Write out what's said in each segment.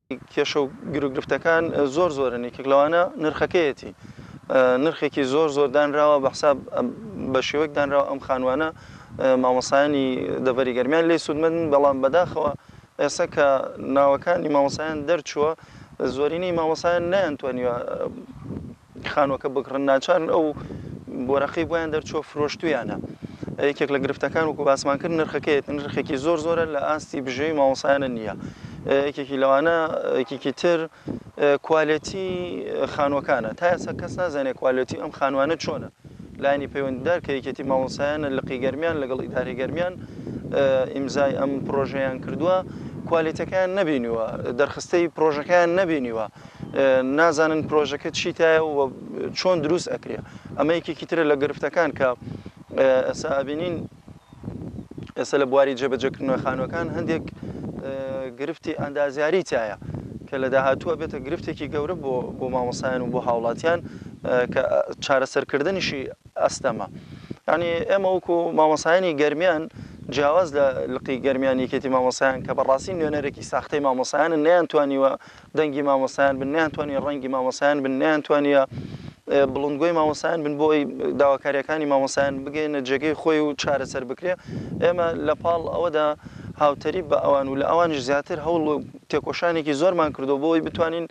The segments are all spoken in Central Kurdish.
کێشە و گیروگرفتەکان زۆر زۆرن، یەکێک لەوانە نرخەکەیەتی، نرخێکی زۆر زۆر دانراوە بە حساب بە شێوەیەک دانراوە ئەم خانوانە مامۆستایانی دەڤەری گەرمیان لێی سوودمەندن، بەڵام بەداخەوە ئێستا کە ناوەکانی مامۆستایان دەرچووە زۆرینەی مامۆستایان نەیانتوانیوە خانووەکە بکڕن، ناچارن ئەو وەرەقەی بۆیان دەرچووە فرۆشتوویانە. یەکێک لە گرفتەکان وەکو باسمان کرد نرخەکەیەتی، نرخێکی زۆر زۆرە لە ئاستی بژێوی مامۆستایانە نییە. یەکێکی لەوانە یەکێکی تر کوالێتی خانووەکانە، تا ئێستا کەس نازانێت کوالێتی ئەم خانووانە چۆنە. لایەنی پەیوەندیدار کە یەکێتی مامۆستایانە لقی گەرمیان لەگەڵ ئیدارەی گەرمیان ئیمزای ئەم پرۆژەیان کردووە، کوالێتەکەیان نەبینیوە، دەرخستەی پرۆژەکەیان نەبینیوە. نازانن پرۆژەکە چی تایە و چۆن دروست ئەکرێ. ئەمە یەکێکی ترە لە گرفتەکان کە ئێستا ئەبینین ئێستا لە بواری جێبەجێکردنەوەی خانووەکان هەندێک گرفتی ئەندازیاری تایە کە لە داهاتووە بێتە گرفتێکی گەورە بۆ بۆ مامۆستایان و بۆ هاوڵاتیان کە چارەسەرکردنیشی ئەستەمە. یانی ئێمە وەکو مامۆستایانی گەرمیان جیاواز لە لقی گەرمیان یەکێتی مامۆستایان کە بەڕاستی نوێنەرێکی ساختەی مامۆستایانن نەیانتوانیوە دەنگی مامۆستایان بن، نەیانتوانی ڕەنگی مامۆستایان بن، نەیانتوانیە بڵندگۆی مامۆستایان بن بۆ ئەوەی داواکارییەکانی مامۆستایان بگەینە جێگەی خۆی و چارەسەر بکرێ. ئێمە لە پاڵ ئەوەدا هاوتەریب بە ئەوان و لە ئەوانیش زیاتر هەوڵ و تێکۆشانێکی زۆرمان کردووە بۆ ئەوەی بتوانین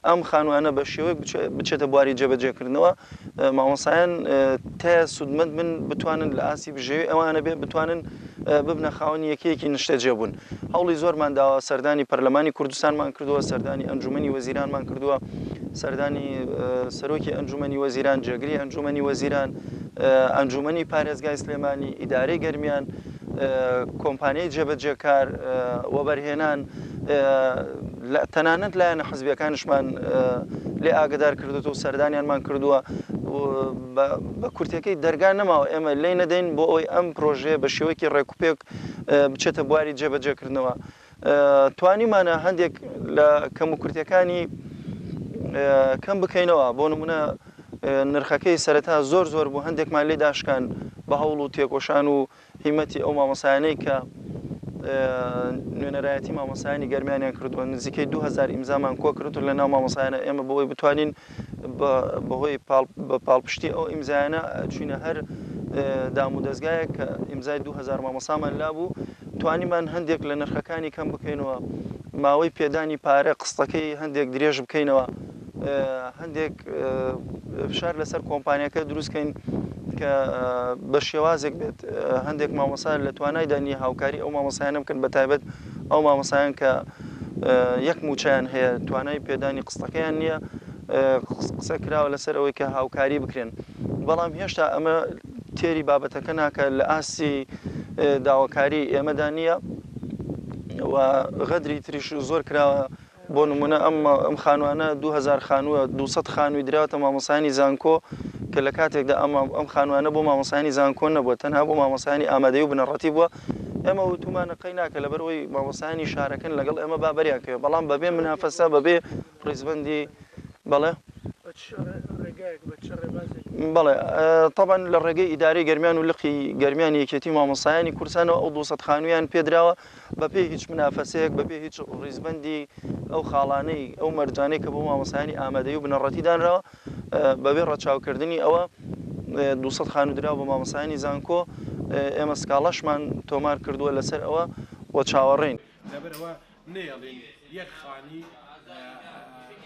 ئەم خانووانە بە شێوەیەک بچێتە بواری جێبەجێکردنەوە مامۆستایان تیا سوودمەند بن، بتوانن لە ئاستی بژێوی ئەوانە بێ، بتوانن ببنە خاوەنی یەکەیەکی نیشتەجێبوون. هەوڵی زۆرمان داوە، سەردانی پەرلەمانی کوردستانمان کردووە، سەردانی ئەنجوومەنی وەزیرانمان کردووە، سەردانی سەرۆکی ئەنجوومەنی وەزیران، جێگری ئەنجوومەنی وەزیران، ئەنجوومەنی پارێزگای سلێمانی، ئیدارەی گەرمیان، کۆمپانیای جێبەجێکار، وەبەرهێنان، تەنانەت لایەنە حزبییەکانیشمان لێ ئاگەدار کردووەتەوە و سەردانیانمان کردووە. بە کورتییەکەی دەرگا نەماوە ئێمە لێی نەدەین بۆ ئەوەی ئەم پرۆژەیە بە شێوەیەکی ڕێکوپێک بچێتە بواری جێبەجێکردنەوە. توانیمانە هەندێک لە کەموکورتییەکانی کەم بکەینەوە، بۆ نموونە نرخەکەی سەرەتا زۆر زۆر بوو، هەندێکمان لێ داشکان بە هەوڵ و تێکۆشان و هیمەتی ئەو مامۆستایانەی کە نوێنەرایەتی مامۆستایانی گەرمیانیان کردووە، نزیکەی 2000 ئیمزامان کۆکردووە لە ناو مامۆستایانە. ئێمە بۆ ئەوەی بتوانین بەهۆی بە پاڵپشتی ئەو ئیمزایانە چوینە هەر دام و دەزگایەک کە ئیمزای 2000 مامۆستامان لابوو، توانیمان هەندێک لە نرخەکانی کەم بکەینەوە، ماوەی پێدانی پارە قسڵەکەی هەندێک درێژ بکەینەوە، هەندێک فشار لەسەر کۆمپانیاکە دروستکەین کە بە شێوازێک بێت هەندێک مامۆستا لە توانایدا نییە هاوکاری ئەو مامۆستایانە بکەن، بە تایبەت ئەو مامۆستایان کە یەک مووچەیان هەیە توانای پێدانی قسڵەکەیان نییە. قسە کراوە لەسەر ئەوەی کە هاوکاری بکرێن، بەڵام هێشتا ئەمە تێری بابەتەکە ناکە، لە ئاستی داواکاری ئێمەدا نییە و غەدری تریش زۆر کراوە. بۆ نموونە ئەم ئەم خانووانە 2000 خانووە، 200 خانووی دراوەتە مامۆستایانی زانکۆ کە لە کاتێکدا ئەم ئەم خانووانە بۆ مامۆستایانی زانکۆ نەبووە، تەنها بۆ مامۆستایانی ئامادەیی و بنەڕەتی بووە. ئێمە وتوومانە قەی ناکە لەبەرئەوەی مامۆستایانی شارەکەن لەگەڵ ئێمە با بەریان کەوێ، بەڵام بەبێ منافەسە، بەبێ ڕیزبەندی بەڵێ. بە چ ڕێگایەک، بە چ ڕێبازێک؟ بەڵێ تەبعەن لە ڕێگەی ئیدارەی گەرمیان و لقی گەرمیانی یەکێتی مامۆستایانی کوردستانەوە ئەو 200 خانوویان پێدراوە بەپێی هیچ منافەسەیەک، بەپێی هیچ ڕیزبەندی ئەو خاڵانەی، ئەو مەرجانەی کە بۆ مامۆستایانی ئامادەیی و بنەڕەتی دانراوە، بەبێ ڕەچاوکردنی ئەوە 200 خانوو دراوە بە مامۆستایانی زانکۆ، ئێمە سکاڵاشمان تۆمار کردووە لەسەر ئەوە و چاوەڕێین. لەبەرئەوە نەیەڵین یەک خانی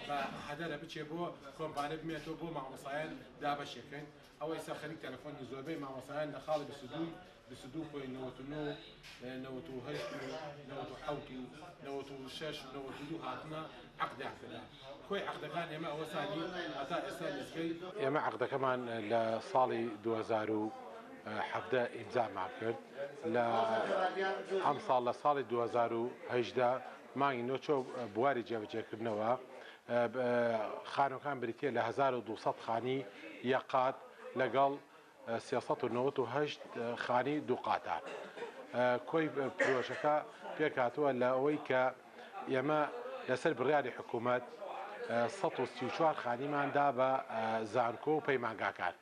بە هەدەرە بچێ بۆ کۆمپانیا بمێنێتەوە بۆ مامۆستایان دابەشێکەین، ئەوە ئیستا خەریک تەلەفۆنی زۆربەی مامۆستایان لە خاڵی 22 22 پۆینت 99 و 98 و 97 و 96 و 92 هاتنە عەقدیان کردە کۆی عەقدەکان ئێمە ئەوە سالی هەتا ئێستا نزیکەی ئێمە عەقدەکەمان لە ساڵی 2017 ئیمزامان کرد لە ئەمساڵ لە ساڵی 2018 مانگی نۆ چۆ بواری جێبەجێکردنەوە خانوەکان بریتیە لە 1200 خانی یەک قات لەگەڵ 398 خانی دوو قاتە. کۆی پرۆژەکە پێکهاتووە لە ئەوەی کە ئێمە لەسەر بڕیاری حکوومەت 134 خانیمان دا بە زانکۆ و پەیمانگاکان.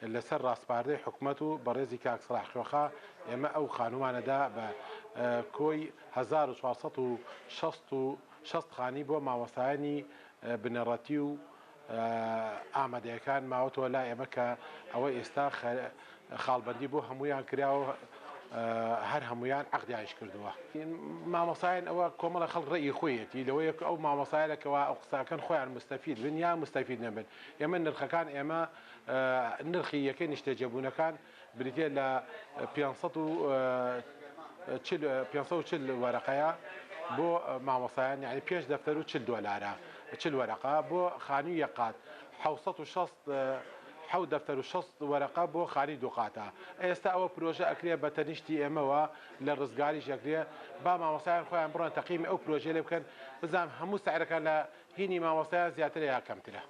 لەسەر ڕاسپاردەی حکومەت و بەڕێزی کاک سەڵاح کوێخا ئێمە ئەو خانوومانە دا بە کۆی 1460 خانی بۆ مامۆستایانی بنەڕەتی و ئامادەیەکان ماوەتەوە لای ئێمە کە ئەوە ئێستا خاڵبەندی بۆ هەموویان کراوە هەر هەموویان عەقدیانیش کردووە. مامۆستایان ئەوە کۆمەڵە خەڵک ڕەئی خۆیەتی لەوەیە ئەو مامۆستایانە کەوا ئەو قساکەن خۆیان مستەفید بن یا مستەفید نەبن ئێمە نرخەکان ئێمە نرخی یەکەی نیشتەجێبوونەکان بریتیە لە 540 540 وەرەقەیە بۆ مامۆستایان یعنی پێنج دەفتەر و 40 دۆلارە 40 وەرەقە بۆ خانووی یەک قات 760 حەوت دەفتەر و 60 وەرەقە بۆ خانی دوو قاتە ئێستا ئەوە پرۆژە ئەکرێ بە تەنیشتی ئێمەوە لە ڕزگاریش ئەکرێ با مامۆستایان خۆیان بڕۆن تەقیمی ئەو پرۆژەیە لێ بکەن بزانم هەموو سعرەکان لە هینی مامۆستایان زیاترە یا کەمترە.